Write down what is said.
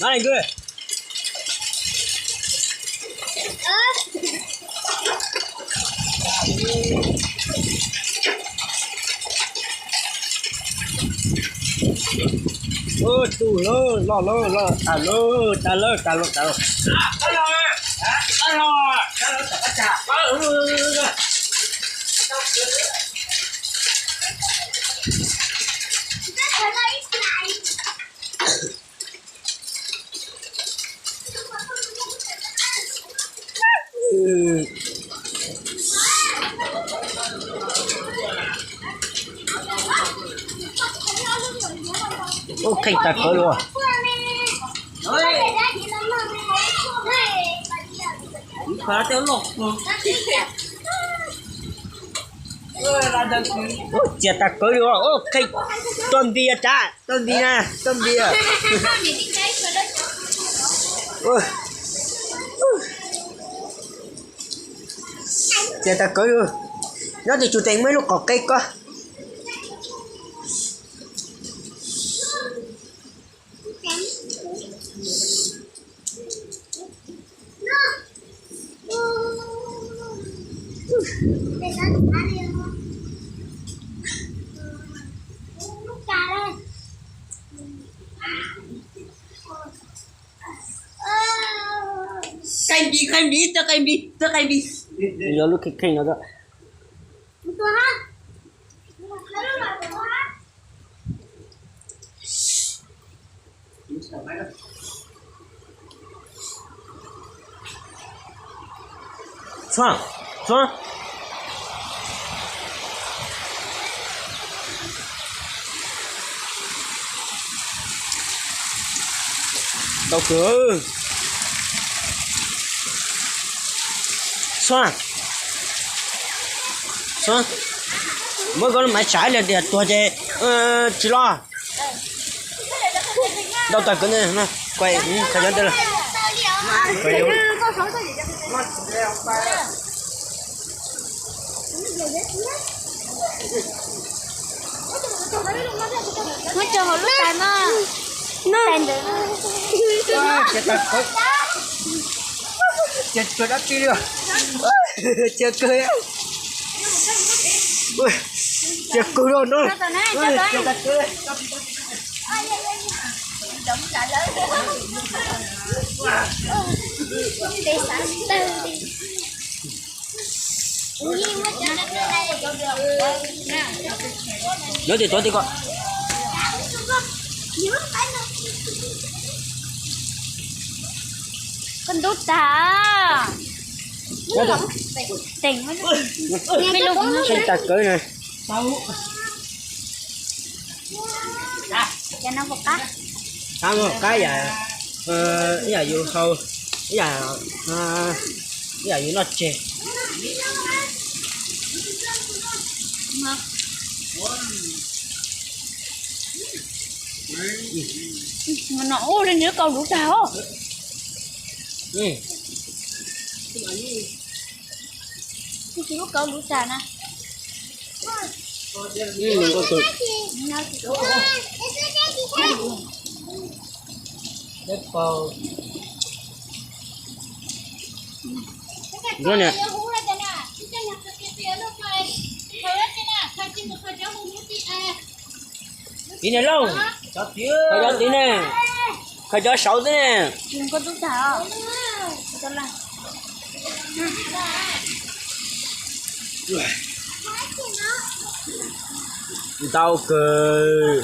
Nói lên Cương. Tus loj loj loj loj, tas lawm, tas lawm, tas lawm, tas lawm. Ub, kheej tag kawg li. Ub, txias tag kawg li. Ub, kheej, tua nti a, tua nti na, tua nti. Txias tag kawg li. Nyob twg tsuas teem muaj ib lub qos qe ko. Qe npis, qe npis, twb qe npis. Yog lub kheej kheej no. Xuan, Xuan. Tau kawg. Xuan, Xuan, muab koj lub maiv tsam ib li tias tuag ces tsis los. Ntau tag kawg, koj khaws cov ntawd los. Muab tso hauv lub pas no. Txias tag kawg. Txias tsuag dab tsi li. Txias kawg. Txias kawg no. Txias tag kawg. Nyob twg tuav twg ko. Koj ntub tag. Teem, me lub kheej tag kawg na. Qab, qab yam, ib yam yus hau, ib yam, ib yam yus noj tseg. No ua li nws lub kaus luv tag os. Nws lub kaus luv tag na. Tiv niam lauj, khaws cov tiv ne, khaws cov saud xwb ne. Ntau kawg.